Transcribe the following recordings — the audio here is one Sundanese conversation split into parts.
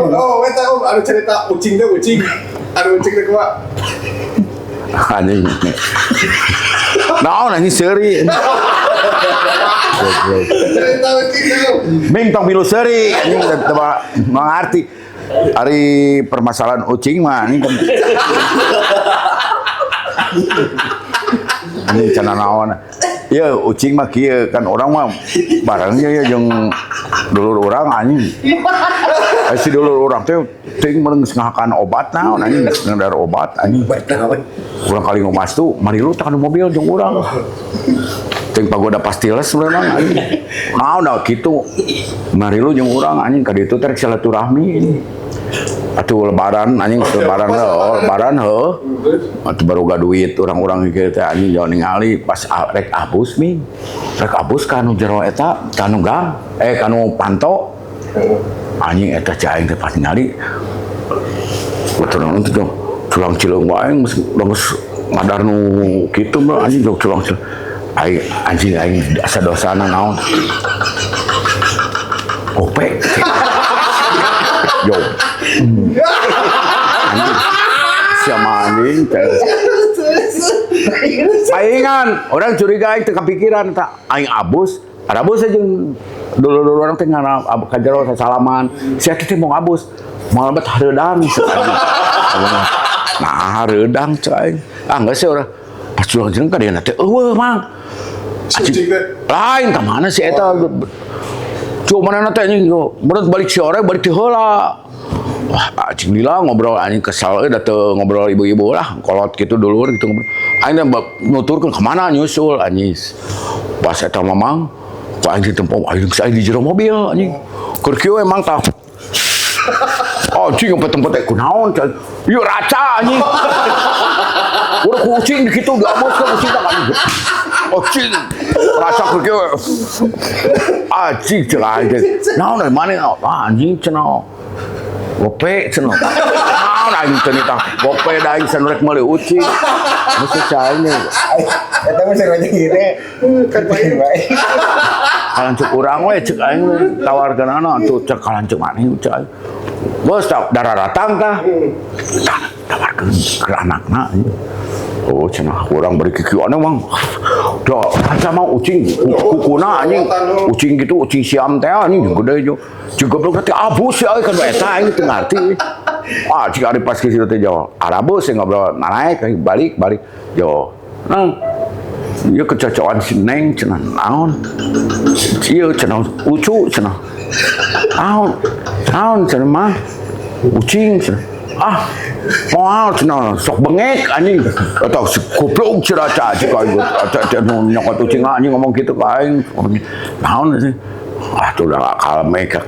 Oh, eta Om, anu cerita ucing teh ucing. Anu ucing teh kumaha? Anjing. Naon anjing seuri. Goblok. Cerita ucing teh, Om. Ming tong milu seuri anjing teu mengerti. Ari permasalahan ucing mah ini kan ini cenah naon. Ya ucing mah kieu kan orang mah bareng ya jeung dulur urang anjing. Si dulur urang teh teuing meureun geus ngahakan obat naon anjing, ngadar obat anjing. Obat naon? Urang kali ngomas tuh, marilu tah kana mobil jeung urang. Teuing pagoda pastiles memang anjing. Naon da kitu. Marilu jeung urang anjing ka ditu teh rek silaturahmi ini. Atuh lebaran anjing lebaran heuh, lebaran heuh. Atuh baroga duit urang-urang kieu teh anjing jauh ningali pas rek abus mi. Rek abus ka nu jero eta, ka nu gang, ka nu panto. Anjing eta cai aing teh pas ningali. Betul naon teh culang cileung wae geus geus ngadar nu kitu mah anjing jauh culang cileung. Aing anjing aing asa dosana naon. Gope. Yo. Anjing. Siapa anjing? Paingan, orang curiga aing teu kapikiran tak aing abus, arabus aja dulu-dulu orang teh ngana ka jero sasalaman. Sia teh mau ngabus. Moal bet hareudang anjing. Nah, hareudang cek aing. Ah geus sih urang. Pas urang jeung ka dieu teh eueuh mang. Ucing teh. Lain ka mana si eta? Cuma mana teh anjing beureunt balik sore balik ti heula. Wah, anjing lila ngobrol anjing kesal euy da teu ngobrol ibu-ibu lah, kolot gitu dulur gitu ngobrol. Aing teh nuturkeun ka mana nyusul anjing. Pas eta mamang, ku aing ditempo aing geus aya di jero mobil anjing. Keur kieu emang tah. Anjing sampai tempat teh kunaon cai. Ieu raca anjing. Urang ku ucing di kitu diabos ka ucing tah anjing. Anjing raca keur kieu. Anjing cek aing teh. Naon dari mana ah, anjing cenah. Gope cenah. Naon aing teh nitah. Gope da aing cenah rek meuli ucing. Geus cai aing. Eta mah sarua jeung ieu teh. Kan bae. Bae. Kalancuk urang we cek aing tawarkeunana atuh cek kalancuk maneh cek aing. Bos tah darah datang tah. Tah tawarkeun ke anakna anjing. Oh cenah urang bari kikieuan mang. Da kaca mah ucing kukuna anjing. Ucing gitu ucing siam teh anjing jeung gede jeung. Jeung goblok teh abus ya kan eta aing teu ngarti. Ah cik ari pas ke situ teh jauh. Arabus sih ngobrol naik balik balik jauh. Nah, ieu kecocokan si Neng cenah naon. Ieu cenah ucu cenah. Naon? Naon cenah mah? Ucing cenah. Ah, moal cenah sok bengek anjing. Atau si goblok cenah ca cik aing eta teh nu nyokot ucing anjing ngomong kitu ka aing. Naon sih? Ah, tuh udah kalem ka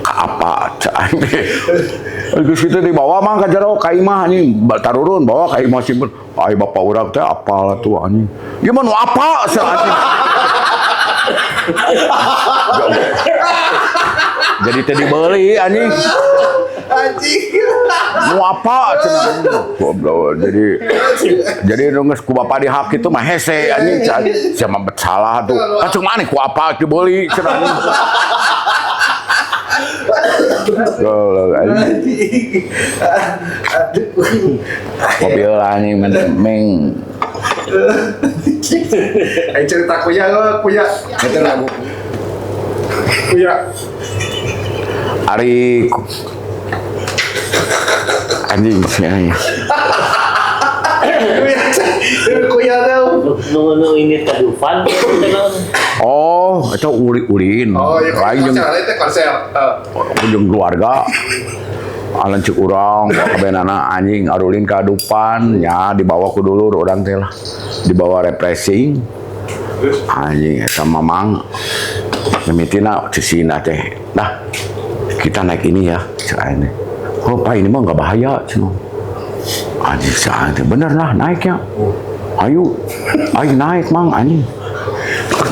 apa cak aing teh. Geus kitu dibawa mah ka jero ka imah anjing, tarurun bawa ka imah simpen. Ai bapak urang teh apal atuh anjing. Ieu mah nu apa cenah anjing. Jadi teh dibeli anjing. Anjing. Nu apa cenah goblok. Jadi nu geus ku bapak dihak kitu mah hese anjing. Sia mah bet salah tuh. Kacung maneh ku apa dibeli cenah anjing. Goblok anjing. Mobil anjing meng Aing cerita kuya kuya. Eta lagu. Kuya. Ari anjing sih anjing. Kuya. Kuya teh. Nu ini ka Dufan teh naon? Oh, itu uri-urin. Oh, iya Lain jeung konser teh konser. jeung keluarga. Alan cek urang, kabenana anjing arulin ka Dufan, nya dibawa ku dulur urang teh lah. Dibawa refreshing. Terus Anjing eta mamang mimitina cisina teh. Dah, kita naik ini ya, cek aing teh. Oh, Pak ini mah nggak bahaya cenah. Anjing cek aing teh bener lah naiknya. Ayo, ayo naik mang anjing.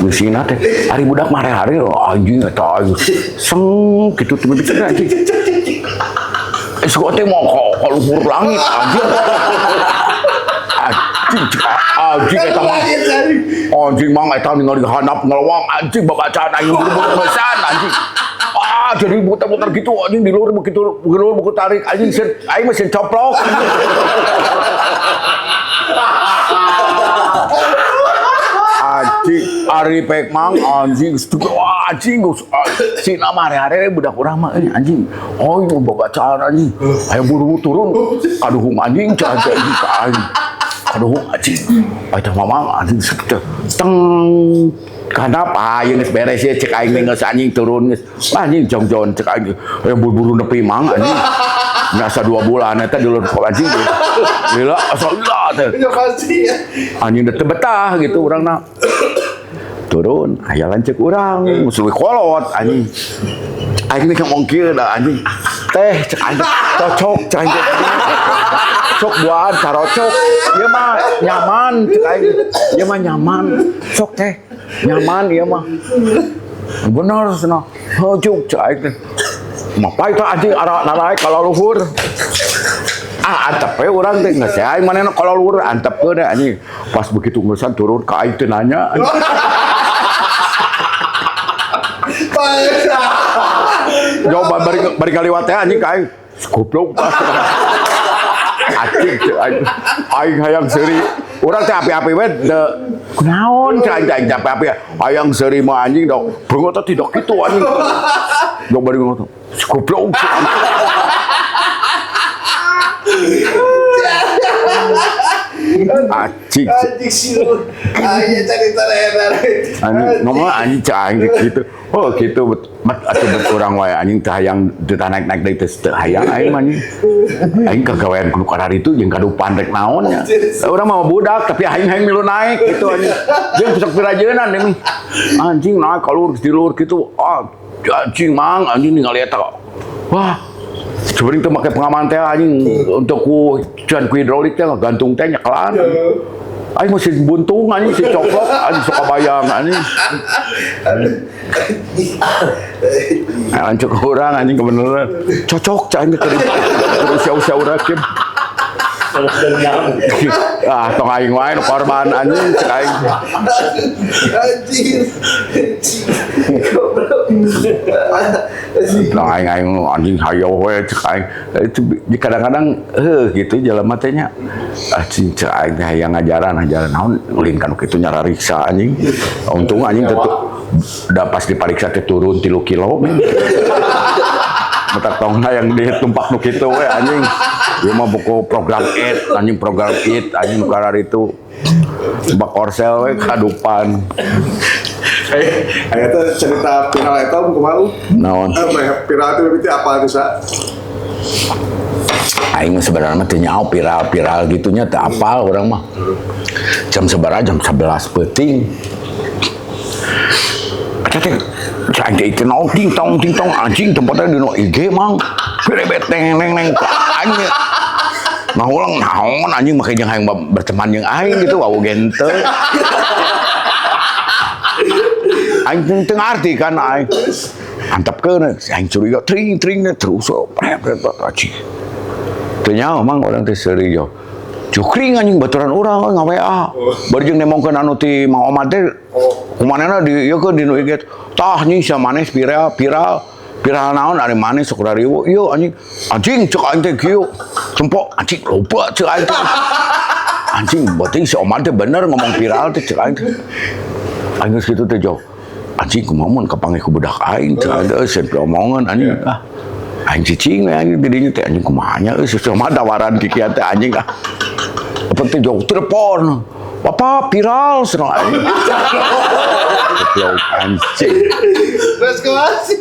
Misina teh, ari budak mah hari anjing eta aing seng kitu teh mimiti teh anjing. Suka teh mau ka luhur langit anjing. Anjing anjing eta mah. Anjing mang eta ningali handap ngelewang anjing babacaan aing buru-buru meusan anjing. Ah, jadi muter-muter gitu anjing di luhur begitu, di luhur begitu tarik anjing sieun aing mah sieun coplok. Anjing ari pek mang anjing wah anjing geus sina mah hare-hare budak urang mah euy anjing. Oh, ieu babacaan anjing. Aya buru turun kaduhung anjing cah anjing ka aing. Kaduhung anjing. Eta mamang anjing teng kenapa aing geus beres ye cek aing geus anjing turun geus. Anjing jongjon cek aing aya buru-buru nepi mang anjing. Nasa 2 bulan eta di luar anjing. Lila asal lila teh. Ya pasti ya. Anjing teu betah gitu urangna. Turun, aya lanceuk urang, geus leuwih kolot anjing. Aing teh ngomong kieu da anjing. Teh cek aing cocok cek aing. Sok duaan carocok. Ieu mah nyaman cek aing. Ieu mah nyaman. Sok teh nyaman ieu mah. Bener cenah. Heuh cek aing teh. Mapai teh anjing ara naraek ka luhur. Ah antep we urang teh geus aing manehna ka luhur antepkeun anjing. Pas begitu ngeusan turun ka aing teh nanya. Coba bari kaliwat teh anjing ka aing. Goblok. Anjing aing aing hayang seuri. Urang teh api-api we kunaon cai aing teh api-api hayang seuri mah anjing dok. Beungeut teh tidak kitu anjing. Dok bari ngono. Goblok. Anjing. Anjing sih lu. Aing cerita leher. Anjing ngomong anjing cai aing gitu. Oh gitu bet atuh bet urang wae anjing teh hayang teu naik-naik deui teh hayang aing mah anjing. Aing kagawean kudu kararitu jeung kadupan rek naon nya. Urang mah budak tapi aing hayang milu naik gitu anjing. Jeung sok pirajeunan deui. Anjing naik ka luhur di luhur kitu. Ah anjing mang anjing ningali eta. Wah. Sebenarnya teu make pengaman teh anjing untuk ku can ku hidrolik teh gantung teh nyekelan. Aing masih buntung anjing si coplok anjing suka bayang anjing. Lanjut ke urang anjing kebenaran. Cocok cah aing keur usia-usia urang kieu. Ah tong aing wae nu korban anjing cek aing. Anjing. Goblok. Tong aing aing anjing hayo we cek aing. Itu kadang-kadang heuh gitu jelema teh nya. Anjing cek aing teh hayang ngajaran ngajaran naon ulin ka nu kitu nyarariksa anjing. Untung anjing teh da pas dipariksa teh turun 3 kilo. Mata tongna yang ditumpak nu kitu we anjing. Ieu mah buku program it, anjing program it, anjing nu kararitu. Bak korsel we kadupan. Aya teh cerita viral eta kumaha? Naon? Viral teh berarti apa tuh sa? Aing mah sebenarnya mah teu nyaho viral-viral gitunya teu apal urang mah. Jam sabaraha? Jam 11 peuting. Eta teh aing teh itu naon ting tong anjing tempatnya di no IG mang. Berebet neng neng neng anjing. Ngahulang naon anjing make jeung hayang berteman jeung aing gitu wau gente. Aing teu ngarti kan aing. Antepkeun aing curiga tring tring terus prep prep anjing. Teu nyaho mang urang teh seuri yo. Cukring anjing baturan urang nga-WA. Bari jeung nemongkeun anu ti Mang Omad teh kumanehna di ieu ke di nu IG. Tah anjing sia maneh viral viral viral naon ari maneh sok rariweuh ieu anjing. Anjing cek aing teh kieu. Cempok anjing loba cek aing teh. Anjing berarti si Omad teh bener ngomong viral teh cek aing teh. Aing geus kitu teh jauh. Anjing kumaha mun kapanggih ku budak aing cek aing teh sieun piomongan anjing. Ah aing cicing we anjing di dinya teh anjing kumaha nya euy si Omad tawaran kikian teh anjing ah. Penting jauh telepon. Bapak viral senang anjing. Goblok anjing. Terus kumaha sih?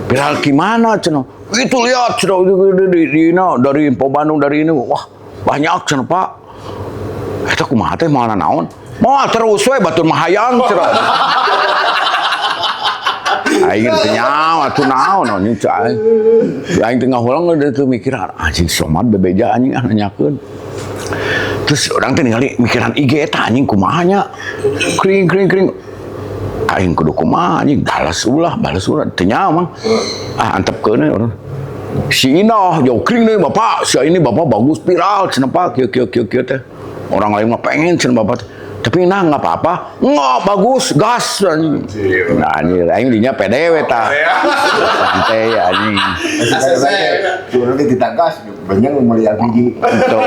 Viral gimana cenah? Itu lihat cenah di dari Info Bandung dari ini. Wah, banyak cenah Pak. Eta kumaha teh moal naon? Moal terus we batur mah hayang cenah. Aing teh nyawa atuh naon anjing cek aing. Aing teh ngahulang teu mikir anjing somat bebeja anjing ah nanyakeun. Terus orang teh ningali mikiran IG eta anjing kumaha nya. Kring kring kring. Aing kudu kumaha anjing balas ulah teu nyaho mang. Ah antepkeun we urang. Si Inoh jauh kring deui bapak, si ini bapak bagus viral cenah Pak kieu kieu kieu kieu teh. Orang lain mah pengen cenah bapak teh. Tapi nah nggak apa-apa. Nggak bagus, gas anjing. Nah, anjir aing dinya pede we tah. Santai anjing. Turun di ditangkas, banyak meuli RPG. Itu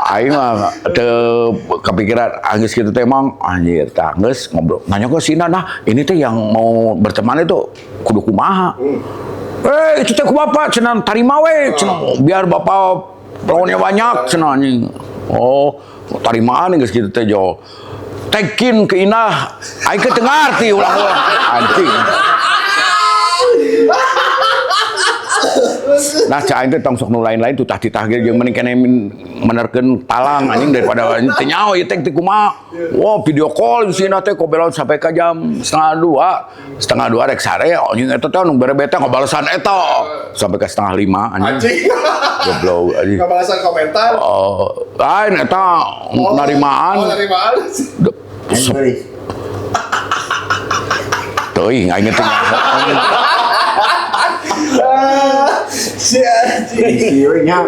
aing mah teu kepikiran geus kitu teh emang anjir tah geus ngobrol nanya ke si Ina, nah ini teh yang mau berteman itu kudu kumaha. Eh itu teh ku bapak cenah tarima we cenah biar bapak lawannya banyak cenah anjing. Oh tarimaan geus kitu teh jo. Tekin ke Inah aing teu ngarti ulang-ulang anjing. Nah, cak aing teh tong sok nu lain-lain tutah titah ge jeung mending keneh menerkeun talang anjing daripada teu nyaho ieu teh teh kumaha. Wah, video call si Ina teh kobelan sampai ka jam 1:30. 1:30 rek sare anjing eta teh nu bere bete ngabalesan eta sampai ka 4:30 anjing. Anjing. Goblok anjing. Ngabalasan komentar. Oh, lain eta narimaan. Oh, narimaan. Aing Teuing aing teh nyaho. Si anjing. Sieu nya.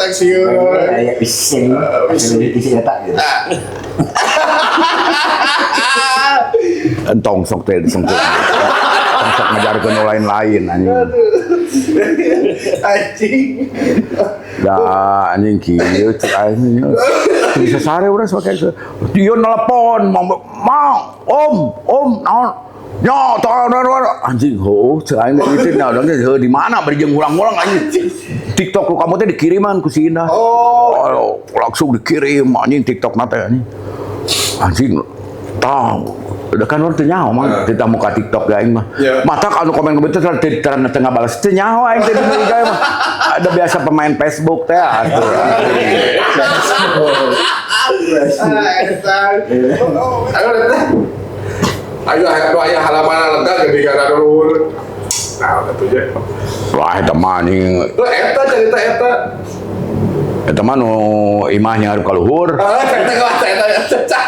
Sieu. Aya bising. Isi eta gitu. Entong sok teh disengkut. Tong sok ngajarkeun nu lain-lain anjing. Anjing. Da anjing kieu cek aing nya. Bisa sare urang sampai kieu. Dia nelpon, mau, om, om, naon? Nya, tah anjing heuh cek aing teh itu nya urang teh heuh di mana bari jeung ulang-ulang anjing. TikTok lu kamu teh dikiriman ku si Indah. Oh, langsung dikirim anjing TikTok na teh anjing. Anjing tah udah kan urang teu nyaho mah kita muka TikTok ge aing mah. Mata anu komen komentar teh teu ngabales teu nyaho aing teh di gawe mah. Ada biasa pemain Facebook teh atuh. Ayo aya halaman lega gede kana dulur. Nah, atuh je. Wah, eta mah anjing. Eta cerita eta. Eta mah nu imah nyarup ka luhur. Eta eta.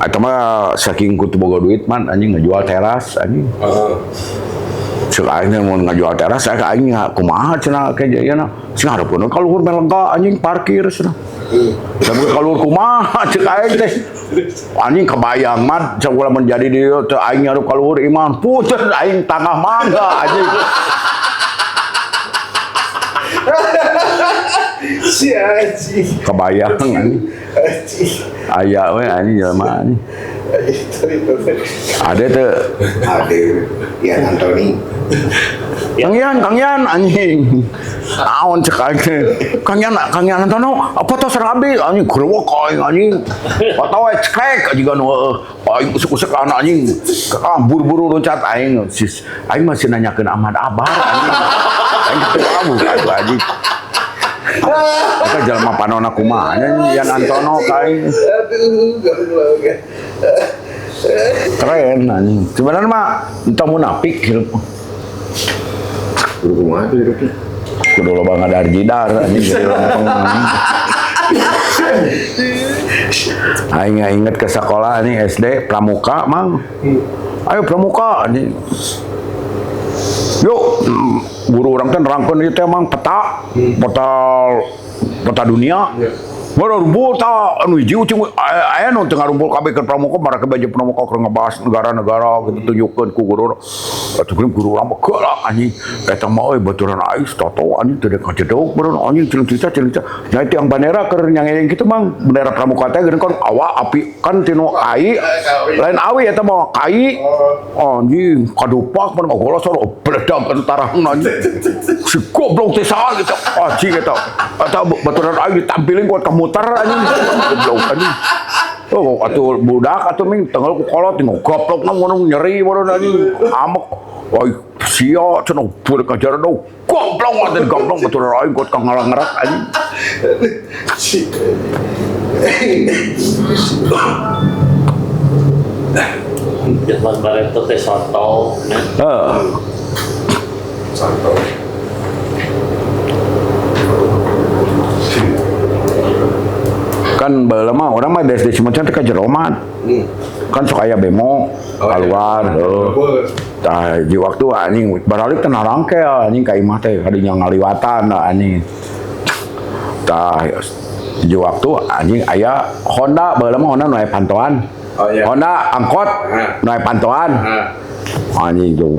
Eta mah saking kutu boga duit man anjing ngajual teras anjing. Heeh. Cek aing teh mun ngajual teras saya aing kumaha cenah ke jayana. Sing hareupeun ka luhur melega anjing parkir cenah. Tapi ka luhur kumaha cek aing teh. Anjing kebayang man cek ulah menjadi dieu teh aing nyarup ka luhur iman puter aing tangah mangga anjing. Si anjing. Kebayang anjing. Aya we anjing jelema anjing. Ada teh. Ada ya Anthony. Kang Yan, Kang Yan anjing. Naon cek aing teh. Kang Yan, Kang Yan Antono, apa tos abdi anjing grewek aing anjing. Foto we cekrek jiga nu aing usuk-usuk anak anjing. Ah buru-buru loncat aing. Sis, aing masih nanyakeun Ahmad Abar anjing. Aing ketua abu atuh anjing. Eta jelema panona kumaha nya Yan Antono ka aing. Aduh, goblok. Keren anjing. Sebenarnya mah entah munafik hirup. Kudu kumaha tuh hirupna? Kudu loba ngadar jidar anjing jadi lempeng anjing. Aing inget ke sekolah anjing SD pramuka mang. Ayo pramuka anjing. Yuk guru urang teh nerangkeun ieu teh mang peta, peta dunia. Baru rumpul ta anu hiji ucing aya nu teu ngarumpul kabeh keur pramuka marake baju pramuka keur ngebahas negara-negara gitu tunjukkeun ku guru. Atuh guru urang mah geulak anjing. Eta mah euy baturan aing toto anjing teu kajedog beureun anjing cilik-cilik. Nya itu yang bandera keur nyangeng kitu mang bendera pramuka teh geuning kan awak api kan tinu ai lain awi eta mah kai. Anjing kadupak mun ngogolos bledag tentara anjing. Si goblok teh saha gitu anjing eta. Eta baturan aing ditampilin kuat kamu muter anjing goblok anjing. Oh atuh budak atuh ming tengel ku kolot ngogoplokna ngono nyeri baru anjing amek. Woi sia cenah budak ngajaran goblok atuh goblok baturan aing kuat ka ngalangerak anjing. Zaman bareto teh soto. Heeh. Soto. Kan baheula mah urang mah di SD Cimacan teh ka jeroman. Kan sok aya bemo keluar heuh. Tah di waktu anjing baralik teh narangkel anjing ka imah teh kadinya ngaliwatan anjing. Tah Hiji waktu anjing aya Honda, baheula mah Honda nu aya pantoan. Oh, iya. Honda angkot nu aya pantoan. Anjing tuh.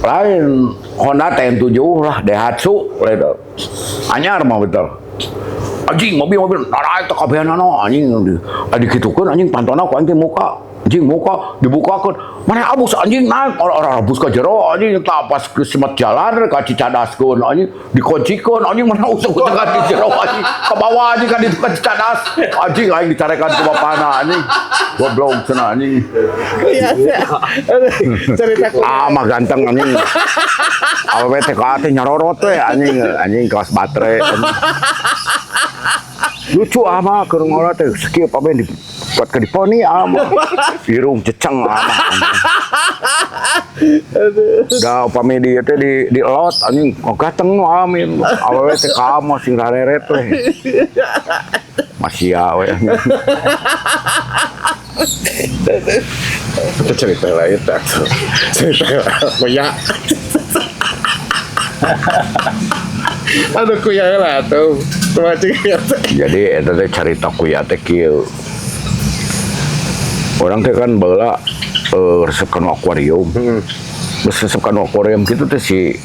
Lain Honda TN7 lah, Daihatsu lain. Anyar mah betul. Anjing mobil-mobil naraek teh kabehanana anjing adi kitukeun anjing pantona ku anjing muka. Anjing muka dibukakeun. Mana abus anjing naik orang abus ka jero anjing tak pas ke semet jalan ka Cicadaskeun anjing dikuncikeun anjing mana usah ka di jero anjing ka bawah anjing ka ditu ka Cicadas anjing aing dicarekan ku bapana anjing goblok cenah anjing. Iya, cerita ku. Ah mah ganteng anjing. Awewe teh ka teh nyarorot we anjing anjing kelas baterai. Lucu ah mah keur ngolah teh sakieu paben di buat ke diponi ah mah. Irung ceceng ah mah. Da upami di teh di elot anjing oh, ganteng nu amin. Awewe teh ka mah sing rareret we. Masih ya we. Itu cerita lain tak. Cerita kuya. Aduh kuya lah tuh. Kumaha cing ya teh. Jadi eta teh carita kuya teh kieu. Orang teh kan baheula resep kana akuarium. Geus resep kana akuarium kitu teh si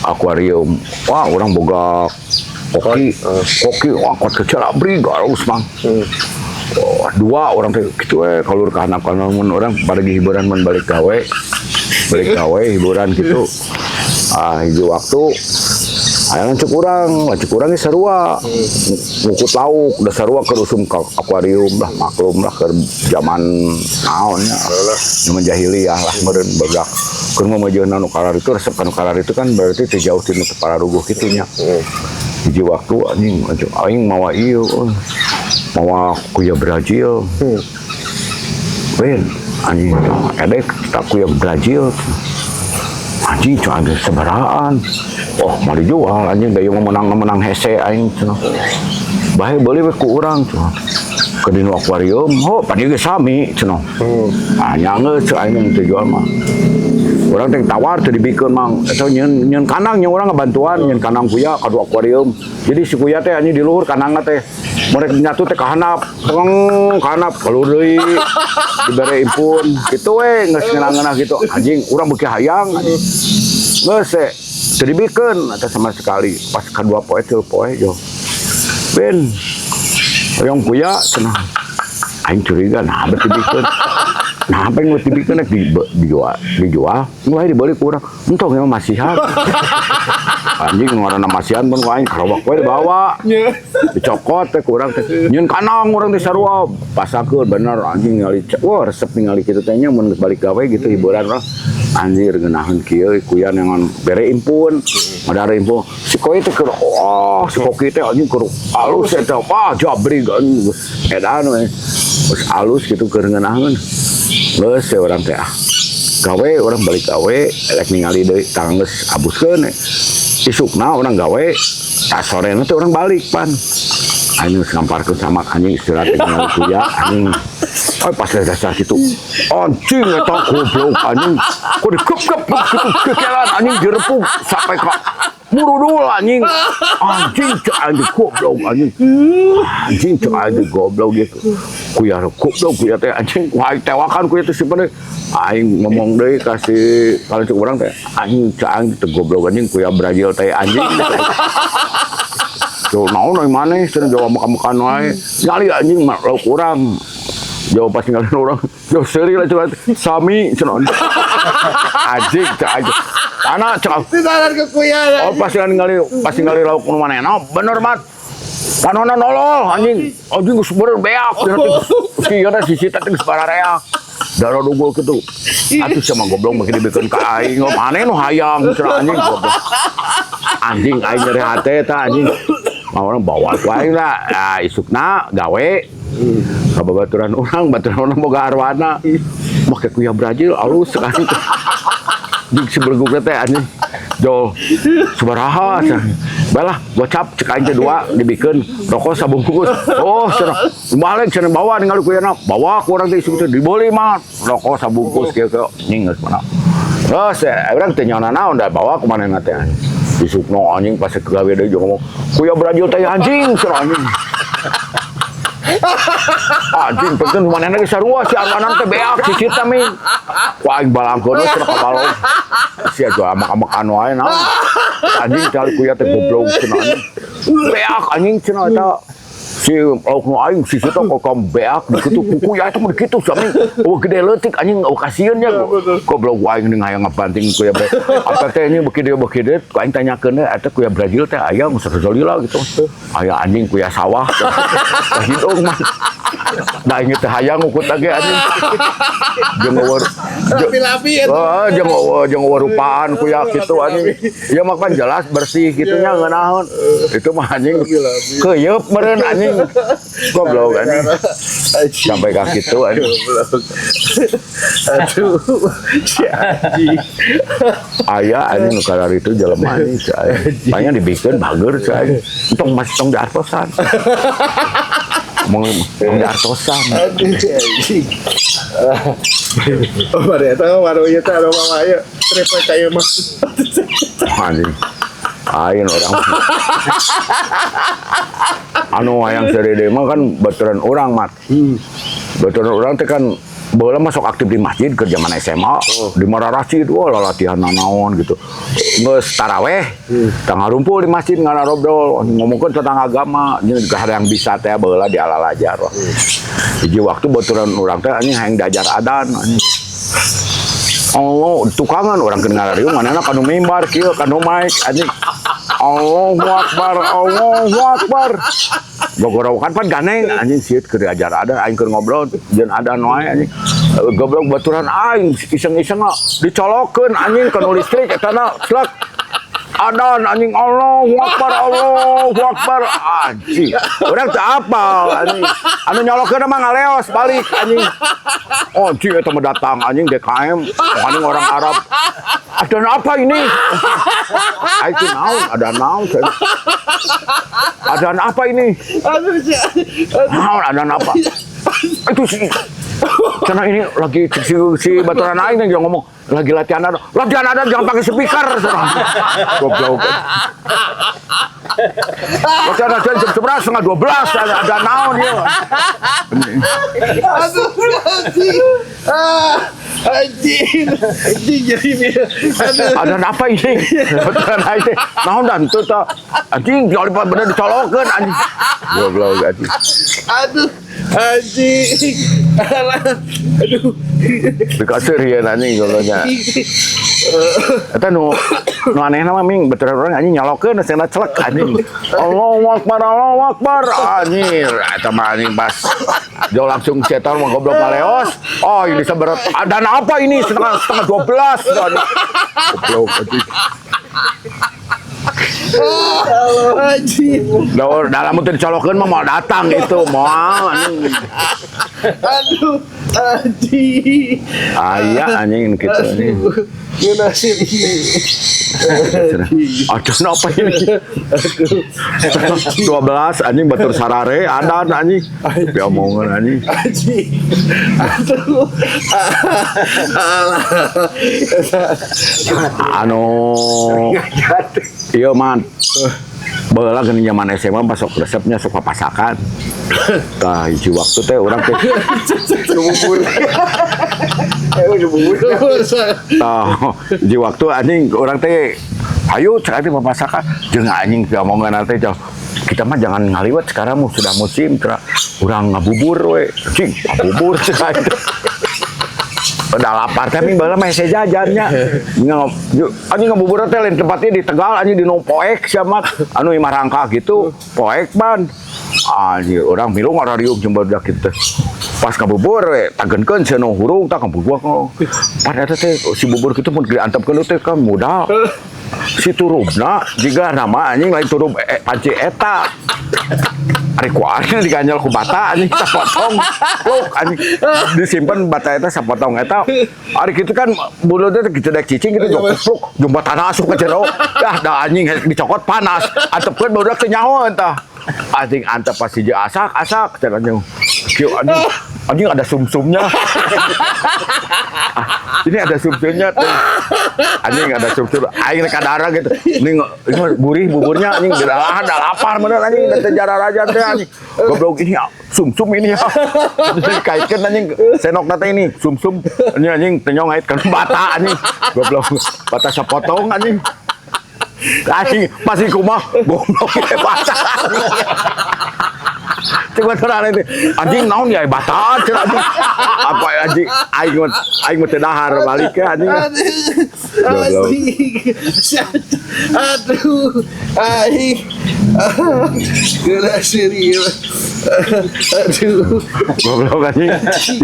akuarium. Wah, orang boga koki, koki wah kuat kecil abri halus mang. Oh, dua orang teh kitu we kalur ka handap kana mun orang pada hiburan mun balik gawe hiburan gitu. Ah, hiji waktu aya lanceuk urang ge sarua. Ngukut lauk, da sarua keur usum ka akuarium lah, maklum lah keur zaman naon nya. Zaman jahiliyah lah meureun barudak. Keur mamajeunna nu karar itu resep ka nu karar itu kan berarti teu jauh ti nu teu pararuguh kitu nya. Hiji waktu anjing lanceuk aing mawa ieu euy. Mawa kuya Brazil. Ben anjing edek tak kuya Brazil. Anjing cuma ada sebaraan. Oh, mau dijual anjing da ieu mah menang-menang hese aing cenah. Bae beuli we ku urang cenah. Ke dinu akuarium, ho pan ieu geus sami cenah. Ah nya geus cek aing mah teu jual mah. Urang teh tawar teu dibikeun mang. Eta nyeun nyeun kandang nya urang ngabantuan nyeun kandang kuya ka du akuarium. Jadi si kuya teh anjing di luhur kandangna teh. Mereka nyatu teh ka handap, teng ka handap keluar deui. Dibere impun kitu we geus ngeunah-ngeunah gitu. Anjing urang beuki hayang anjing. Geus teh teu dibikeun eta sama sekali. Pas kadua poe tilu poe jo. Ben hoyong kuya cenah. Aing curiga nah bet dibikeun. Nah, apa yang dibikeun rek dijual, dijual, mulai dibeli ku urang. Entong emang masihan. Anjing ngaranna masihan pun ku aing karowak we dibawa. Dicokot teh ku urang teh. Nyieun kandang urang teh sarua. Pasakeun bener anjing ningali wah resep ningali kitu teh nya mun geus balik gawe gitu hiburan urang. Anjir ngeunaheun kieu kuya neangan bere impun. Madare impun. Si koi teh keur oh, si koki teh anjing keur alus eta. Wah, jabrig anjing. Edan we. Geus alus gitu keur ngeunaheun. Geus we urang teh ah. Gawe urang balik gawe rek ningali deui tang geus abuskeun. Isukna urang gawe, tak sorena teh urang balik pan. Anjing geus ngamparkeun sama anjing istirahat teh ningali kuya anjing. Oh pas dasar gitu. Anjing eta goblok anjing. Kok dikep-kep gitu kekelan anjing direpuk sampai ka murudul anjing. Anjing cek anjing goblok anjing. Anjing cek anjing goblok gitu. Kuya goblok kuya teh anjing wah tewakan kuya teh simpen deui. Aing ngomong deui ka si kalau cek urang teh anjing cek anjing teh goblok anjing kuya Brazil teh anjing. Tuh naon euy maneh cenah jawab makan-makan wae. Nyali anjing mah lauk urang. Jawab pas ninggalin orang, jauh seri lah coba sami cenah. Anjing cek anjing. Tanah cek. Ditahan ke kuya. Oh pas ningali lauk nu manehna bener mat. Panona nolol anjing. Anjing geus bener beak cenah teh. Si ieu teh sisi teh geus barareak. Darah dugul kitu. Atuh sama goblok make dibikeun ka aing. Maneh nu hayang cenah anjing goblok. Anjing aing nyeri hate tah anjing. Mah orang bawa ku aing lah. Ah isukna gawe. Ka babaturan urang, baturan urang boga arwana. Make kuya Brazil alus sekali. Jeung si belegug teh anjing. Jol sabaraha cenah. Balah gocap cek aing teh dua dibikeun rokok sabungkus. Oh cenah balik cenah bawa ningali kuyana. Bawa ku urang teh isuk teh dibeli mah rokok sabungkus kieu kieu anjing geus mana. Geus urang teh nyaona naon da bawa ku manehna teh anjing. Isukna anjing pas gawe deui jeung ngomong kuya Brazil teh anjing cenah anjing. Anjing penting manehna ge sarua si arwanan teh beak cicitna, Ming. Ku aing balangkeun we cenah ka balong. Sia jual amak-amakan wae naon. Anjing teh kuya teh goblok cenah anjing. Beak anjing cenah eta. Si lauk nu aing si teh kok kam beak dikitu kuku ya eta mah dikitu sami. Eueuh gede leutik anjing eueuh kasieun nya. Goblok aing ning hayang ngabanting kuya bae. Apa teh anjing beuki dieu ku aing tanyakeun teh eta kuya Brazil teh aya geus lila gitu. Aya anjing kuya sawah. Tah hidung mah. Da aing teh hayang ngukut lagi anjing. Jeung eueuh Lapi-lapi eta. Oh, jeung eueuh rupaan kuya kitu anjing. Ieu mah kan jelas bersih kitu nya ngeunaheun. Itu mah anjing keuyeup meureun anjing. Goblok anjing. Sampai ka kitu anjing. Aduh, si anjing. Aya anjing nu kararitu itu jelema anjing cai. Banyak dibikeun bager cai. Tong masih tong diartosan. Mong tong diartosan. Aduh, anjing. Oh, pada eta baru ieu teh anu mama ieu trip ka ieu mah. Anjing. Aing orang. Anu hayang seuri mah kan baturan urang mat. Baturan urang teh kan baheula masuk aktif di masjid ke zaman SMA di Mararasid, wah latihan nanaon gitu. Geus taraweh, tanggal rumpul di masjid ngarobrol, ngomongkeun tentang agama, jeung juga ada yang bisa teh baheula di alalajar wah. Hiji waktu baturan urang teh anjing hayang diajar adan anjing. Allah, tukangan orang keur ngarariung manehna kanu mimbar kieu kanu mic anjing. Allahu Akbar, Allahu Akbar. Gogorowokan pan ganeng anjing sieut keur diajar adan aing keur ngobrol jeung adan wae anjing. Goblok baturan aing iseng-iseng dicolokeun anjing kanu listrik eta na slek. Adan anjing Allahu Akbar, Allahu Akbar anjing. Urang teu apal anjing. Anu nyolokeun mah ngaleos balik anjing. Oh, anjing eta mah datang anjing DKM, anjing orang Arab. Adan apa ini? Aing teh naon? Adan naon? Adan apa ini? Aduh, si Naon adan apa? Itu sih. Karena ini lagi si baturan aing yang ngomong lagi latihan adan. Latihan adan jangan pakai speaker. Goblok. Latihan adan jam 11 11.30 ada naon ya. Aduh, anjing. Ah, anjing. Anjing jadi aduh. Adan apa ini? Baturan aing teh naon dan teu tah. Anjing kalau bener dicolokeun anjing. Goblok anjing. Aduh, anjing. Alah. Aduh. Dikasih rieu anjing gobloknya. Eta nu nu anehna mah ming baturan urang anjing nyolokeun cenah celek anjing. Allahu Akbar, Allahu Akbar anjing. Eta mah anjing pas jauh langsung setan mah goblok ngaleos. Oh, ini seberat. Adan apa ini? Setengah setengah 12. Goblok anjing. Anjing. Dalam teu dicolokeun mah mau datang itu, moal anjing. Aduh, anjing. Aya anjing kitu anjing. Aduh. Ngeunah sih. Adan apa ini? 12 anjing batur sarare adan anjing. Tapi omongan anjing. Anjing. Aduh. Alah. Anu iya man. Baheula geuning zaman SMA pas sok resepnya sok papasakan. Tah hiji waktu teh urang teh Bubur. Eh, bubur. Tah hiji waktu anjing urang teh ayo cek teh papasakan jeung anjing teh omongan teh jauh. Kita mah jangan ngaliwet sekarang mah sudah musim tra urang ngabubur we. Cing, ngabubur cek aing teh. Udah lapar tapi baheula mah hese jajannya. Anjing ngabubur teh lain tempatnya di Tegal anjing di nu poek sia mah anu imah rangka gitu poek pan. Anjir urang milu ngarariung jeung barudak kitu teh. Pas ngabubur we tagenkeun sia nu hurung tah ngabubur. Pan eta teh si bubur kitu mun diantepkeun teh kan modal. Si turubna jiga nama anjing lain turub panci eta. Ari ku aing diganjal ku bata anjing sapotong. Pluk anjing disimpan bata eta sapotong eta. Ari kitu kan bulu teh kitu dek cicing gitu jok pluk jumpa tanah asup ke jero. Dah da anjing dicokot panas. Antepkeun barudak teh nyaho eta. Anjing, antep pas hiji asak asak cenah anjing. Kieu anjing, anjing ada sumsumnya. Ah, ini ada sumsumnya tuh. Anjing, ada sumsum. Aing rek kadahar gitu. Ini gurih buburnya anjing, dah dah lapar bener anjing, da teu jararajan teh anjing. Goblok ini ah, sumsum ini ya. Terus dikaitkeun anjing sendok teh ini sumsum. Ini anjing teu ngaitkeun bata anjing. Goblok, bata sapotong anjing. Anjing pasti kumaha goblok ieu bata. Coba terang itu. Anjing naon ya bata cenah anjing. Apa anjing aing mah teu dahar balik ya anjing. Goblok. Anjing. Aduh, aing. Geura serius. Aduh. Goblok anjing.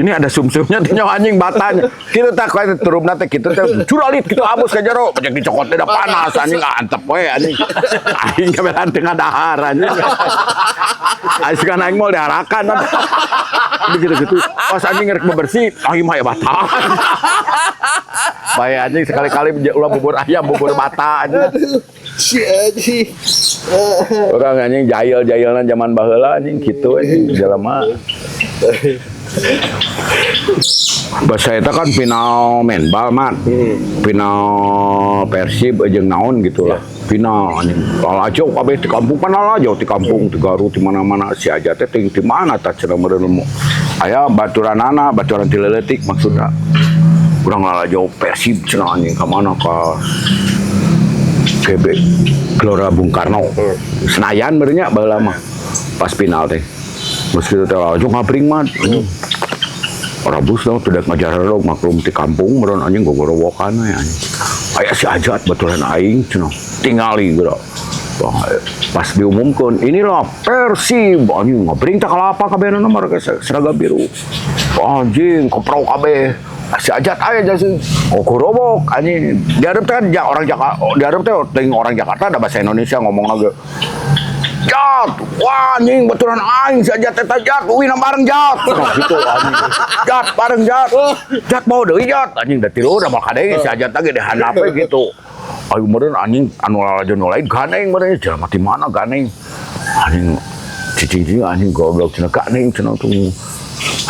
Ini ada sumsumnya teh nyawa anjing batanya. Kitu tah kuai turupna teh kitu teh curalit kitu abus ka jero. Banyak dicokot teh da panas anjing, antep we anjing. Aing kabelan tengah dahar anjing. Aing kan aing moal diharakan. Begitu gitu. Pas anjing rek bebersih, aing mah ya bata. Bae anjing, sekali-kali ulah bubur ayam bubur bata anjing. Aduh. Si anjing. Orang anjing jahil-jahilna zaman baheula anjing kitu anjing jelema. Bahasa eta kan final main bal mat. Final Persib jeung naon gitu lah. Final anjing. Lalajo kabeh di kampung kan, lalajo di kampung, di Garut, di mana-mana, si aja teh ting di mana tah cenah meureun nemu. Aya baturanana, baturan ti leutik maksudna. Urang lalajo Persib cenah anjing ka mana, ka GB Gelora Bung Karno. Senayan meureun nya baheula mah. Pas final teh. Geus kitu teh lalajo ngabring mah. Anjing. Rabus dong, tidak ngajar dong, maklum di kampung meureun anjing gogorowokan we anjing. Aya si Ajat baturan aing cenah. Tingali geura. Wah, pas diumumkan, inilah Persib, anjing ngabring tak kalapa kabehna mah seragam biru. Anjing, koprok kabeh. Si Ajat aya jadi oh gorobok anjing. Dihareup teh kan orang Jakarta, dihareup teh teuing orang Jakarta ada bahasa Indonesia ngomong lagi. Jat, wah anjing baturan aing si Ajat eta Jat, uwina bareng Jat. Nah, gitu anjing. Jat bareng Jat. Jat mau deui Jat. Anjing da tilu da bakal deui si Ajat lagi di handap we gitu. Ayo meureun anjing anu lalajo nu lain gandeng meureun jelema di mana gandeng. Anjing cicing-cicing anjing goblok cenah gandeng cenah tuh.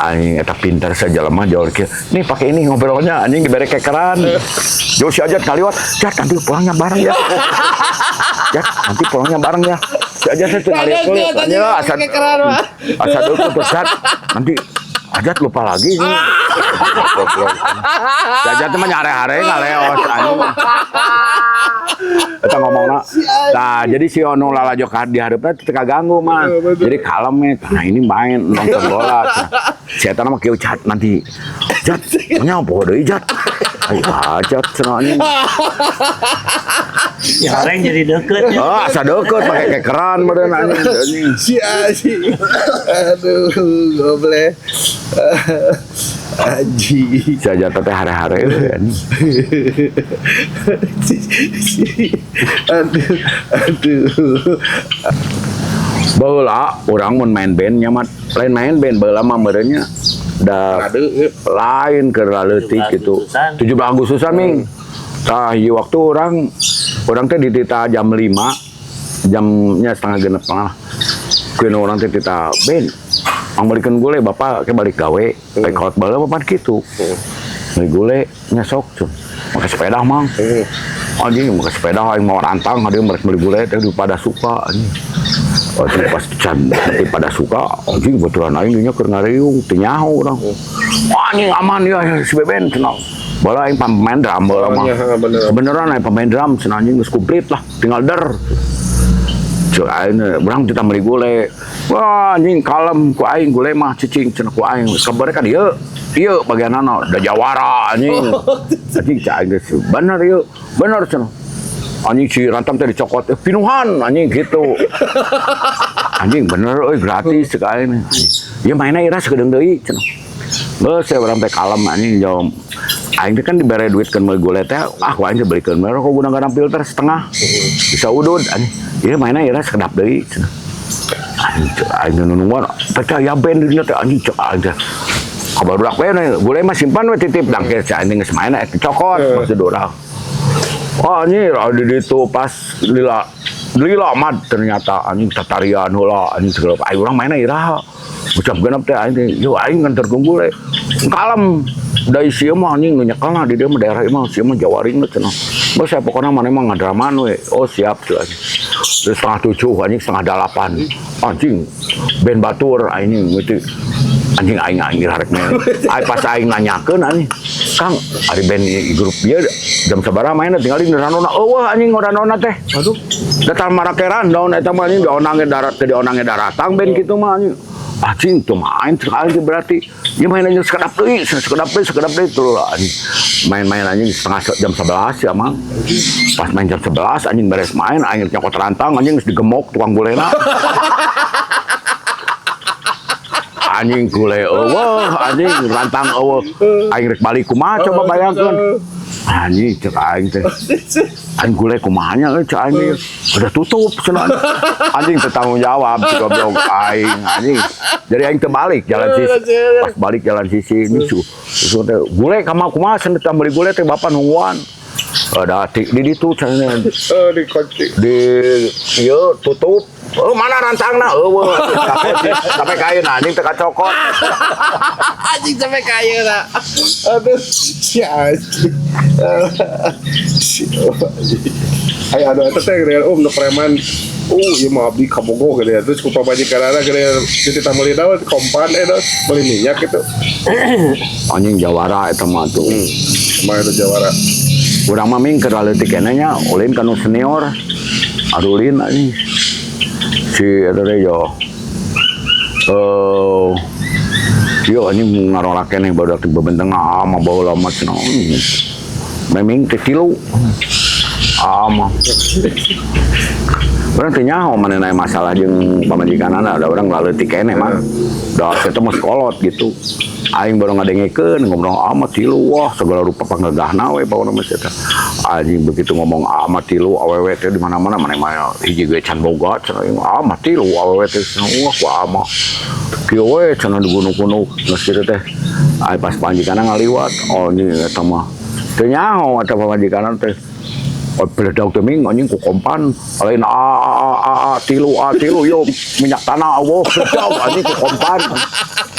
Anjing eta pintar saja lemah jauh kieu. Nih pakai ini ngobrolnya anjing dibere kekeran. Jauh si Ajat kaliwat, Jat nanti pulangnya bareng ya. Jat nanti pulangnya bareng ya. Si Ajat teh ngaliwat anjing asa asa deukeut tuh Jat. Nanti Ajat lupa lagi nih. Goblok. Si Ajat mah nyare-hare ngaleos anjing. Eta ngomongna. Nah, jadi si ono lalajo ka di hareupna teu kaganggu mah. Jadi kalem ya. Nah, ini main nonton bola. Si eta mah kieu Jat nanti. Jat, nya poho deui Jat. Ayo Ajat cenah anjing. Ya orang jadi deket ya. Oh, asa deukeut pake kekeran meureun anjing. Anjing. Si anjing. Aduh, goblok. Anjing. Si Ajat teh hare-hare we anjing. Aduh, aduh. Baheula urang mun main band nya mah lain main band baheula mah meureun nya da lain keur leutik gitu. 17 Agustusan. 17 Agustusan ming. Tah ieu waktu urang teh ditita jam 5, jamnya setengah genep lah. Keun urang teh tita band. Ang balikeun gule bapak ke balik gawe, hmm. Kolot baheula mah pan kitu. Beli gule nya sok cun. Make sepeda mang. Anjing make sepeda aing mau rantang ada mereka beli gule teh di pada suka anjing. Oh, pas can tapi pada suka anjing baturan aing dinya keur ngariung teu nyaho urang. Wah, anjing aman ya si Beben cenah. Bala aing pemain drum baheula mah. Oh, iya, bener. Beneran aing pemain drum cenah anjing geus komplit lah, tinggal der. Cek aing urang teh meuli gule. Wah anjing kalem ku aing gule mah cicing cenah ku aing. Kabarnya kan ieu ieu bagianana da jawara anjing. Anjing cek aing geus bener ieu. Bener cenah. Anjing si rantam teh dicokot, pinuhan anjing gitu. Anjing bener euy gratis cek aing. Ieu mainna ira sakedeung deui cenah. Geus saya urang teh kalem anjing jauh. Aing teh kan dibere duit kan meuli gule teh, ah ku aing teh belikeun we rokok guna garam filter setengah. Bisa udud anjing. Ieu mainna ira sakedap deui cenah. Anjing cek aing teh nungguan, teh aya band di dinya teh anjing cek aing teh. Kabar budak we gule mah simpan we titip dangke cek aing geus main eta cokot maksud urang. Oh anjir, ada di itu pas lila Lila mah ternyata anjing tatarian heula anjing segala. Ayo urang mainna iraha? Jam 6 teh aing teh, yo aing nganterkeun gule. Kalem. Da ieu mah anjing nu nyekelna di dieu mah daerah ieu mah sieu mah jawaring cenah. Geus saya pokona maneh mah ngadraman we. Oh siap tuh anjing. Terus 6.30 anjing 7.30. Anjing band batur anjing gitu. Anjing aing aing rek main. Aing pas aing nanyakeun anjing. Kang, ari band grup ieu jam sabaraha mainna tinggal di randona. Eueuh anjing randona teh. Aduh. Datang marake rundown eta mah anjing dionange darat teh dionange daratang band kitu mah anjing. Anjing tuh main sekali ge berarti. Ya main aja sekedap deui, sekedap deui, sekedap deui tuh lah anjing. Main-main anjing jam 11 ya mang. Pas main jam 11 anjing beres main anjing nyokot rantang anjing geus digemok tukang gulena. Anjing gule eueuh, anjing rantang eueuh. Aing rek balik kumaha coba bayangkeun. Anjing cek aing teh. Aing gule kumaha nya euy cek aing teh. Udah tutup cenah. Anjing teu tanggung jawab si goblok aing anjing. Jadi aing teu balik jalan sisi. Pas balik jalan sisi ini su teh gule ka mah kumaha cenah teh meuli gule teh bapak nungguan. Ada di ditu cenah. Dikunci. Di ieu tutup. Oh, mana rantangna? Eueuh. Sampai kayu anjing teu kacokot. Anjing sampai kaya lah. Aduh, si anjing. Si anjing. Ayo aduh eta teh geuningan nu preman. Ieu mah abdi kabogoh geuningan. Terus ku pamajikanana geuningan jadi tamu meuli naon kompan naon meuli minyak gitu. Anjing jawara eta mah tuh. Mah eta jawara. Urang mah ming keur leutik keneh nya ulin ka nu senior. Arulin anjing. Si eta teh yo. Yo anjing ngarola keneh barudak teh bebenteng mah baheula mah cenah. Meming teh tilu. Mah. Urang teh nyaho manehna masalah jeung pamajikanana da urang laleutik keneh mah. Da eta mah sekolot gitu. Aing baru ngadengekeun ngobrol amat tilu wah segala rupa panggagahna we pokona mah eta. Anjing begitu ngomong amat tilu awewe teh di mana-mana maneh mah hiji ge can boga cenah amat tilu awewe teh wah ku ama. Kieu we cenah digunuk-gunuk geus kitu teh. Aing pas pamajikanna ngaliwat oh anjing eta mah. Teu nyaho eta pamajikanna teh. Oh, beledak teh ming anjing ku kompan lain a a a a, a tilu a tilu yo minyak tanah eueuh beledak anjing ku kompan.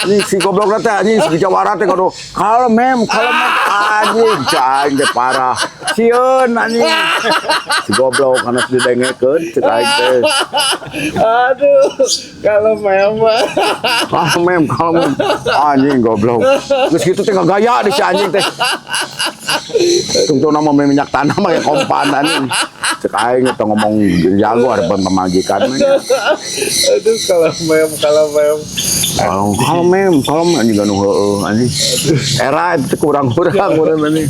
Anjing si goblok teh anjing si jawara teh kudu kalem mem kalem mem anjing aing teh parah. Sieun anjing. Si goblok anu didengekeun cek aing teh. Aduh, kalem mem. Kalem mem kalem mem anjing goblok. Geus kitu teh ngagaya di si anjing teh. Tungtung nama minyak tanah mah ya kompan anjing. Cek aing teh ngomong jago harapan pamajikan mah. Aduh, kalem mem kalem mem. Kalau mem, kalau mem anjing anu heueuh anjing. Era itu kurang-kurang urang anjing.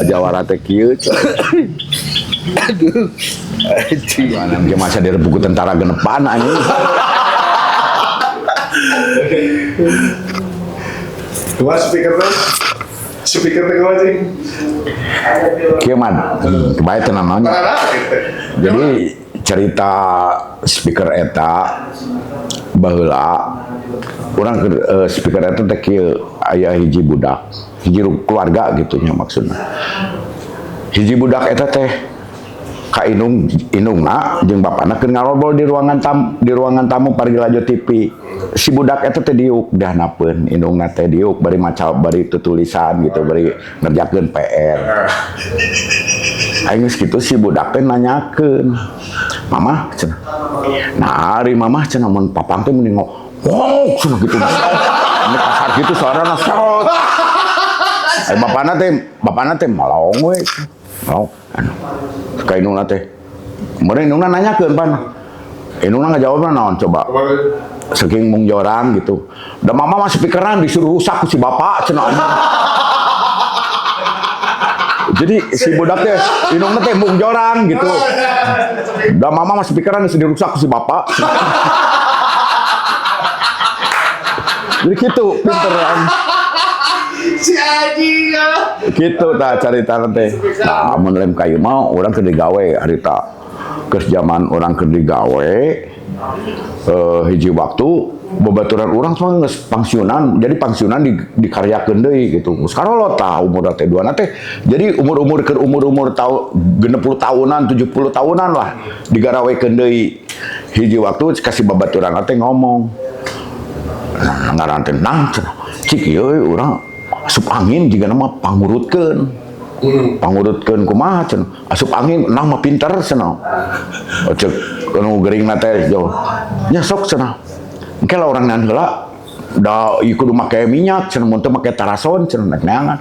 Jawara teh kieu. Aduh. Anjing. Mana masa direbut tentara genepan anjing. Dua speaker teh. Speaker teh kumaha anjing? Kieu mah kebae teh namanya. Jadi cerita speaker eta baheula urang speaker eta teh kieu aya hiji budak, hiji keluarga gitu nya maksudna. Hiji budak eta teh ka indung indungna jeung bapana keur ngarobrol di ruangan tamu, di ruangan tamu pargi laju TV. Si budak eta teh diuk dahanapeun, indungna teh diuk bari maca bari tutulisan gitu, bari ngerjakeun PR. Aing geus kitu si budak teh nanyakeun, "Mama," cenah. Nah, ari mamah cenah mun papang teh mending wow, cenah gitu. Ini kasar gitu suarana serot. Bapana teh malong we. Malong. Anu. Ka indungna teh. Kemudian indungna nanyakeun pan. Indungna ngajawabna naon coba? Saking mung jorang gitu. Da mama mah speakeran disuruh rusak ku si bapak cenah. Jadi si budak teh indungna teh mung jorang gitu. Da mama mah speakeran disuruh rusak ku si bapak. Jadi gitu pinteran. Si anjing ah. Gitu tah carita teh. Nah, mun lem kayu mah urang keur digawe harita. Geus zaman urang keur digawe Hiji waktu babaturan urang mah geus pangsiunan, jadi pangsiunan dikaryakeun deui gitu. Geus karolot tah umur teh duana teh. Jadi umur-umur keur umur-umur tau 60 tahunan, 70 tahunan lah digarawekeun deui. Hiji waktu kasih babaturan teh ngomong. Nah, ngaran teh nang cenah. Cik ieu urang asup angin jiga mah pangurutkeun. Pangurutkeun kumaha cenah? Asup angin nang mah pinter cenah. Oh, cek anu geuringna teh jauh. Nya sok cenah. Engke lah urang neangan heula da ieu kudu make minyak cenah, mun teu make tarason cenah nek neangan.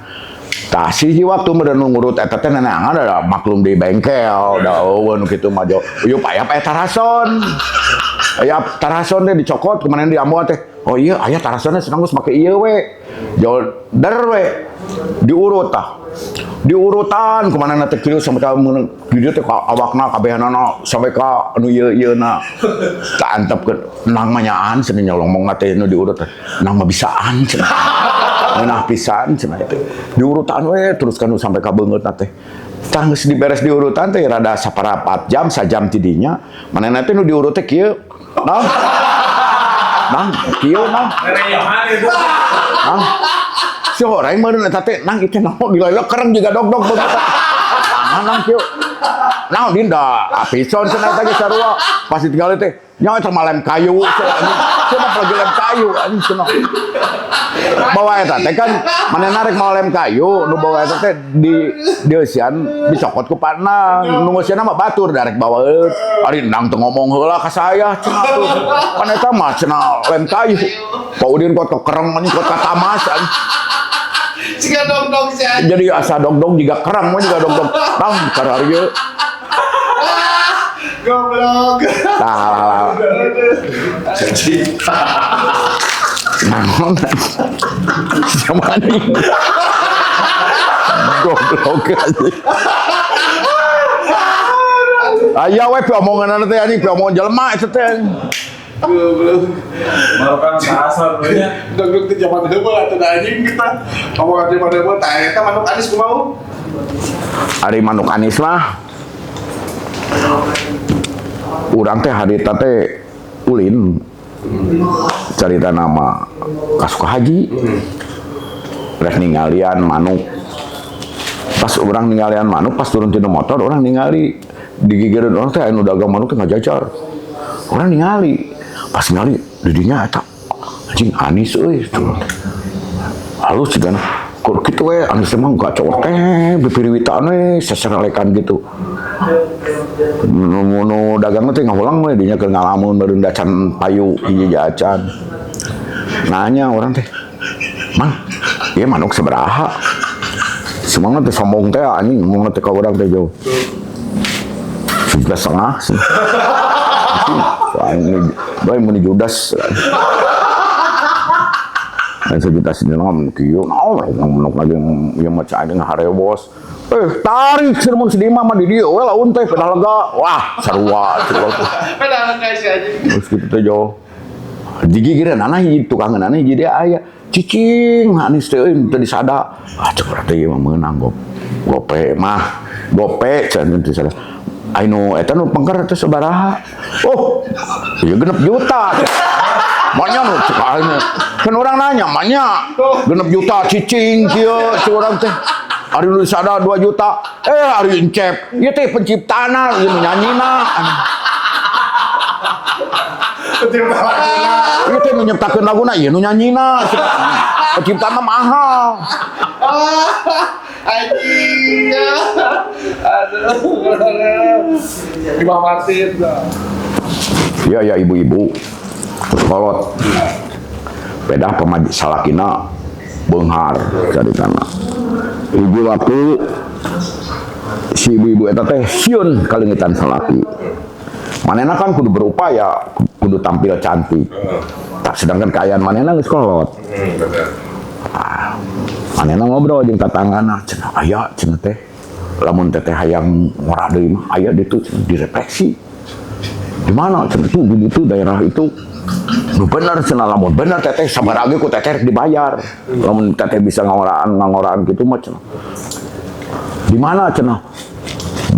Tah siji waktu meureun nu ngurut eta teh neangan da maklum di bengkel da eueuh nu kitu mah jauh. Ieu aya aya tarason. Aya tarason teh dicokot kemarin di ambuan teh. Oh iya aya tarasonnya senang geus make ieu we. Jauh der we. Diurut tah. Diurutan kemana teh kieu sampai ka meunang di dieu teh ka awakna kabehanana sampai ka anu ieu-ieuna. Tak antepkeun nang mah nyaan cenah nyolong teh nu diurut teh. Nang mah bisaan cenah. Ngeunah pisan cenah teh. Diurutan we terus kan sampai ka beungeutna teh. Tah geus diberes diurutan teh rada saparapat jam sajam tidinya manehna teh nu diurut teh kieu. Nah. Nang kieu nang. Nang. Si horeng meureun eta teh nang ieu naon dilelek kereng juga dog-dog begitu. Nang nang kieu. Naon dinda apison cenah eta ge sarua. Pas ditinggali teh nya eta mah lem kayu cenah anjing. Cenah lagi lem kayu anjing cenah. Bawa eta teh kan manehna rek mawa lem kayu nu bawa eta teh di eusian dicokot ku panang. Nu ngeusianna mah batur darek bawaeun. Ari nang teu ngomong heula ka saya cenah tuh. Kan eta mah cenah lem kayu. Pak Udin kot kekereng anjing kot katamas anjing. Siga dong-dong si anjing. Jadi asa dog-dog juga kerang mah juga dog-dog. Tang kararieu. Goblok. Tah lah. Naon? Sama nih. Goblok anjing. Aya we piomongan teh anjing, piomongan jelema eta teh. Goblok. Marukan tarason we nya. Dog-dog teh zaman heula atuh da anjing kita. Omongan zaman heula tah eta manuk anis kumaha? Ari manuk anis mah urang teh harita teh ulin carita nama ka Sukahaji rek ningalian manuk. Pas urang ningalian manuk pas turun tina motor urang ningali di gigireun urang teh anu dagang manuk teh ngajajar. Urang ningali pas ningali di dinya eta anjing anis euy. Halus jigana kur kitu we anis teh mah gacor teh bipiriwitan we seserelekan gitu. Nu dagang teh ngahulang we dinya keur ngalamun meureun da can payu hiji acan. Nanya urang teh, "Mang, ieu manuk sabaraha?" Semangat teh sombong teh anjing ngomong teh ka urang teh jauh. 1,5 juta. Anjing, bae mun judas. Dan 1,5 juta kieu naon manuk lagi ieu mah cai ngaharewos. Tarik cenah mun sedih mah di dieu we laun teh pedah lega. Wah, sarua sarua. Pedah lega si anjing. Terus kitu teh jauh. Digigireunana hiji tukangeunana hiji dia aya. Cicing anis teh euy teu disada. Ah cek urang teh ieu mah meunang gope mah. Gope cenah teu disada. Ai nu eta nu pengker teh sabaraha? Oh, ieu 6 juta. Manya nu cek aing. Kan urang nanya, manya 6 juta cicing kieu cek urang teh. Ari nu disada 2 juta. Ari encep. Ieu teh penciptana, ieu nu nyanyina. Pencipta laguna. Ieu teh nu nyiptakeun laguna, ieu nu nyanyina. Penciptana mahal. Anjing. Aduh. Imam Martin. Iya ya ibu-ibu. Terus kolot. Pedah pemaji salakina beunghar caritana. Ibu waktu si ibu-ibu eta teh sieun kaleungitan salaki. Manehna kan kudu berupaya, kudu tampil cantik. Tak sedangkan kaayaan manehna geus kolot. Bener. Ah, manehna ngobrol jeung tatanggana, cenah aya cenah teh. Lamun teteh hayang ngora deui mah aya ditu cenah direfleksi. Di mana cenah tuh di ditu daerah itu. Nu bener cenah lamun bener teteh sabaraha ge ku teteh rek dibayar. Lamun teteh bisa ngangoraan kitu mah cenah. Di mana cenah?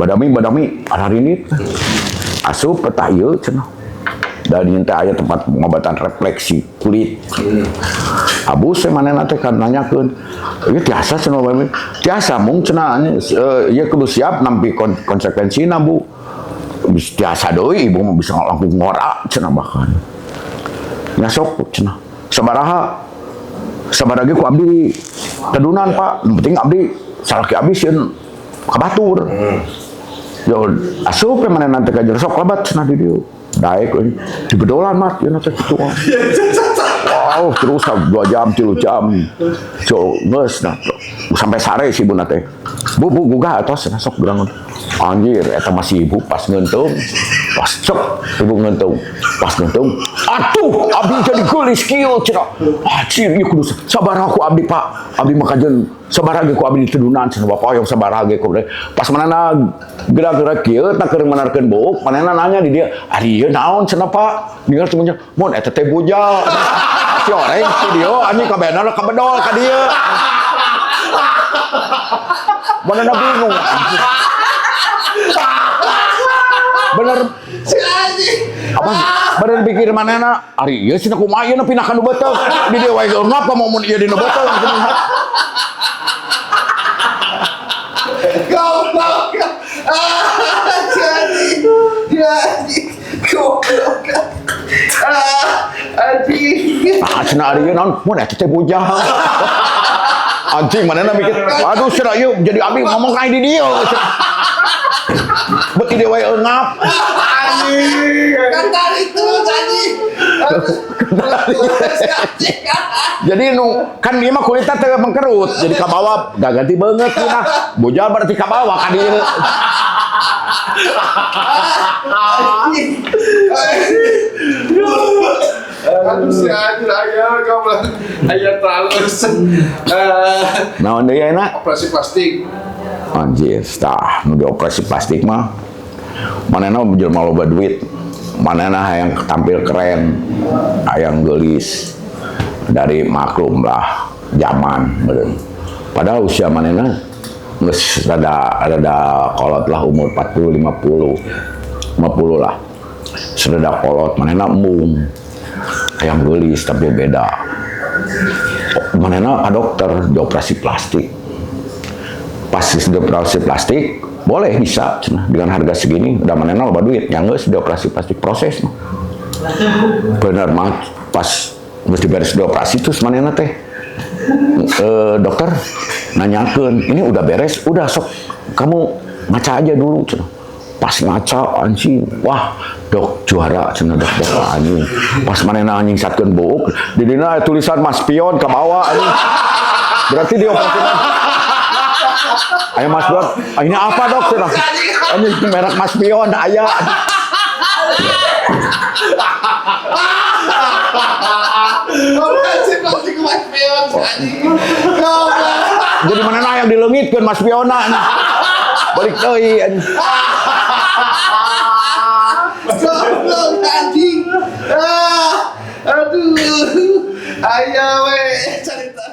Badami badami ararinit. Asup petah ieu cenah. Da dieu teh aya tempat pengobatan refleksi kulit. Abus teh manehna teh kan nanyakeun. Ieu tiasa cenah bae. Tiasa mung cenah, ieu kudu siap nampi konsekuensina, Bu. Bisa tiasa deui, ibu mah bisa langsung ngora cenah bahkan. Nya sok cenah. Sabaraha? Sabaraha ge ku abdi tedunan, Pak. Nu penting abdi salaki abdi sieun ka batur. Yo asup we manehna teh ka jero, sok lebat cenah di dieu. Daek euy di bedolan mat ieu teh kitu. Wow, terus 2 jam, 3 jam. So, geus nah, sampai sare si ibu teh. Bu, bu, gugah atos cenah, sok gerangan. Anjir, eta masih ibu pas ngeunteung. Pas cek ibu ngeunteung. Pas ngeunteung, atuh abdi jadi geulis kieu cenah. Anjir, ieu kudu sabaraha ku abdi, Pak. Abdi mah kajeun sabaraha ge ku abdi ditedunan cenah, Bapak hoyong sabaraha ge ku abdi. Pas manehna gerak-gerak kieu tak keur manarkeun buuk, manehna nanya di dia, "Ari ieu naon cenah, Pak?" Ningal semuanya, "Mun eta teh bujal." Si orang video anjing kabehna kabedol ka dieu. Manehna bingung, anjing. Bener apa bener pikir manehna, ari ieu cenah kumaha ieu pindah ka nu beuteung di dieu wae ngapa mun ieu dina beuteung. Goblok. Ah, si anjing. Si anjing. Goblok. Ah, anjing. Ah, cenah ari ieu naon mun eta teh bujang. Anjing, manehna mikir, aduh cenah ieu jadi abdi ngomong ka di dieu. Beuki dieu wae eungap. Anjing. Kan tadi terus anjing. Si anjing. Jadi nu kan ieu mah kulitna teu mengkerut, jadi ka bawah gak ganti beungeut cenah. Bujal berarti ka bawah ka dieu. Anjing. Aduh si anjing aya goblok. Aya terlalu. Eh, Naon deui ayeuna? Operasi plastik. Anjir, tah nu dioperasi plastik mah manehna jelema loba duit. Manehna hayang tampil keren, hayang geulis. Dari maklum lah zaman meureun. Padahal usia manehna geus rada rada kolot lah, umur 40 50. 50 lah. Rada kolot, manehna embung. Hayang geulis tapi beda. Manehna ka dokter dioperasi plastik. Pas dioperasi plastik boleh, bisa cenah dengan harga segini, udah manehna loba duit yang geus dioperasi plastik, proses mah. Bener mah pas mesti beres dioperasi terus manehna teh dokter nanyakeun, "Ini udah beres?" "Udah, sok kamu ngaca aja dulu," cenah. Pas ngaca, anjing, "Wah dok, juara," cenah, "dok, dok, anjing." Pas manehna anjing satkeun buuk di dina tulisan Mas Pion ke bawah, anjing. Berarti dia operasi. Ayo Mas Pion, "Ah, ini apa dok?" cenah. "Anjing, merek Mas Pion aya." Operasi plastik Mas Pion anjing. Goblok. Jadi mana yang dileungitkeun Mas Piona nah. Balik deui anjing. Goblok anjing. Ah, aduh. Aya we cerita.